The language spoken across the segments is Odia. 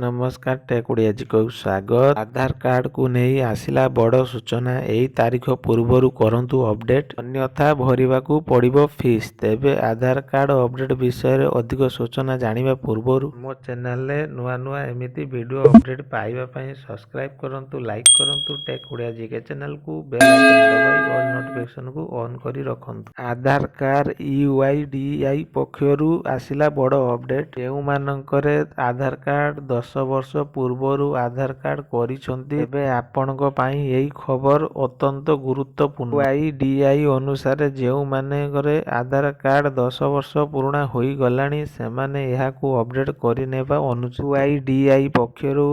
ନମସ୍କାର, ଟେକ୍ ଓଡ଼ିଆ ଜିକେକୁ ସ୍ୱାଗତ। ଆଧାର କାର୍ଡ଼କୁ ନେଇ ଆସିଲା ବଡ଼ ସୂଚନା। ଏହି ତାରିଖ ପୂର୍ବରୁ କରନ୍ତୁ ଅପଡେଟ୍, ଅନ୍ୟଥା ଭରିବାକୁ ପଡ଼ିବ ଫିସ୍। ତେବେ ଆଧାର କାର୍ଡ଼ ଅପଡେଟ୍ ବିଷୟରେ ଅଧିକ ସୂଚନା ଜାଣିବା ପୂର୍ବରୁ ମୋ ଚ୍ୟାନେଲରେ ନୂଆ ନୂଆ ଏମିତି ଭିଡ଼ିଓ ଅପଡେଟ୍ ପାଇବା ପାଇଁ ସବସ୍କ୍ରାଇବ୍ କରନ୍ତୁ, ଲାଇକ୍ କରନ୍ତୁ, ଟେକ୍ ଓଡ଼ିଆ ଜିକେ ଚ୍ୟାନେଲକୁ ବେଲ୍ ଆଇକନ୍ ଦବାଇ ଅଲ୍ ନୋଟିଫିକେସନକୁ ଅନ୍ କରି ରଖନ୍ତୁ। ଆଧାର କାର୍ଡ଼ ୟୁଆଇଡିଏଆଇ ପକ୍ଷରୁ ଆସିଲା ବଡ଼ ଅପଡେଟ୍। ଯେଉଁମାନଙ୍କରେ ଆଧାର କାର୍ଡ଼ 10 ବର୍ଷ ପୂର୍ବରୁ ଆଧାର କାର୍ଡ଼ କରିଛନ୍ତି, ତେବେ ଆପଣଙ୍କ ପାଇଁ ଏହି ଖବର ଅତ୍ୟନ୍ତ ଗୁରୁତ୍ୱପୂର୍ଣ୍ଣ। ୟୁଆଇଡିଏଆଇ ଅନୁସାରେ, ଯେଉଁମାନଙ୍କରେ ଆଧାର କାର୍ଡ଼ 10 ବର୍ଷ ପୁରୁଣା ହୋଇଗଲାଣି, ସେମାନେ ଏହାକୁ ଅପଡେଟ୍ କରିନେବା ଅନୁଚିତ। ୟୁଆଇଡିଏଆଇ ପକ୍ଷରୁ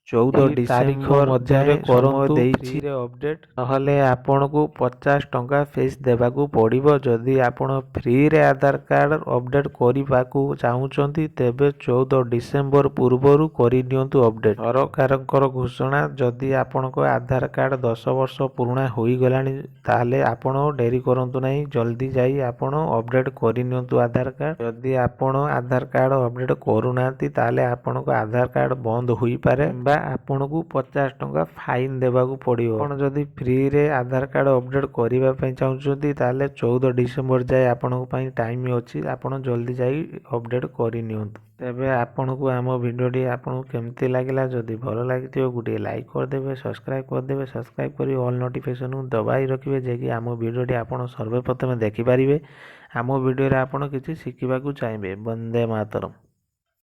14 ତାରିଖ ମଧ୍ୟରେ କରନ୍ତୁ ଦେଇଛି ଅପଡେଟ୍, ନହେଲେ ଆପଣଙ୍କୁ 50 ଟଙ୍କା ଫିସ୍ ଦେବାକୁ ପଡ଼ିବ। ଯଦି ଆପଣ ଫ୍ରିରେ ଆଧାର କାର୍ଡ଼ ଅପଡେଟ୍ କରିବାକୁ ଚାହୁଁଛନ୍ତି, ତେବେ 14 ଡିସେମ୍ବର ପୂର୍ବରୁ କରିନିଅନ୍ତୁ ଅପଡେଟ୍। ସରକାରଙ୍କର ଘୋଷଣା, ଯଦି ଆପଣଙ୍କ ଆଧାର କାର୍ଡ଼ 10 ବର୍ଷ ପୁରୁଣା ହୋଇଗଲାଣି, ତାହେଲେ ଆପଣ ଡେରି କରନ୍ତୁ ନାହିଁ, ଜଲ୍ଦି ଯାଇ ଆପଣ ଅପଡେଟ୍ କରିନିଅନ୍ତୁ ଆଧାର କାର୍ଡ଼। ଯଦି ଆପଣ ଆଧାର କାର୍ଡ଼ ଅପଡେଟ୍ କରୁନାହାନ୍ତି, ତାହେଲେ ଆପଣଙ୍କ ଆଧାର କାର୍ଡ଼ ବନ୍ଦ ହୋଇପାରେ କିମ୍ବା ଆପଣଙ୍କୁ 50 ଟଙ୍କା ଫାଇନ୍ ଦେବାକୁ ପଡ଼ିବ। ଆପଣ ଯଦି ଫ୍ରିରେ ଆଧାର କାର୍ଡ଼ ଅପଡେଟ୍ କରିବା ପାଇଁ ଚାହୁଁଛନ୍ତି, ତାହେଲେ 14 ଡିସେମ୍ବର ଯାଏ ଆପଣଙ୍କ ପାଇଁ ଟାଇମ୍ ଅଛି। ଆପଣ ଜଲ୍ଦି ଯାଇ ଅପଡେଟ୍ କରିନିଅନ୍ତୁ। ତେବେ ଆପଣଙ୍କୁ ଆମ ଭିଡ଼ିଓଟି ଆପଣଙ୍କୁ କେମିତି ଲାଗିଲା? ଯଦି ଭଲ ଲାଗିଥିବ, ଗୋଟିଏ ଲାଇକ୍ କରିଦେବେ, ସବସ୍କ୍ରାଇବ୍ କରିଦେବେ। ସବସ୍କ୍ରାଇବ୍ କରି ଅଲ୍ ନୋଟିଫିକେସନ୍କୁ ଦବାଇ ରଖିବେ, ଯେ କି ଆମ ଭିଡ଼ିଓଟି ଆପଣ ସର୍ବପ୍ରଥମେ ଦେଖିପାରିବେ। ଆମ ଭିଡ଼ିଓରେ ଆପଣ କିଛି ଶିଖିବାକୁ ଚାହିଁବେ। ବନ୍ଦେ ମାତରମ୍।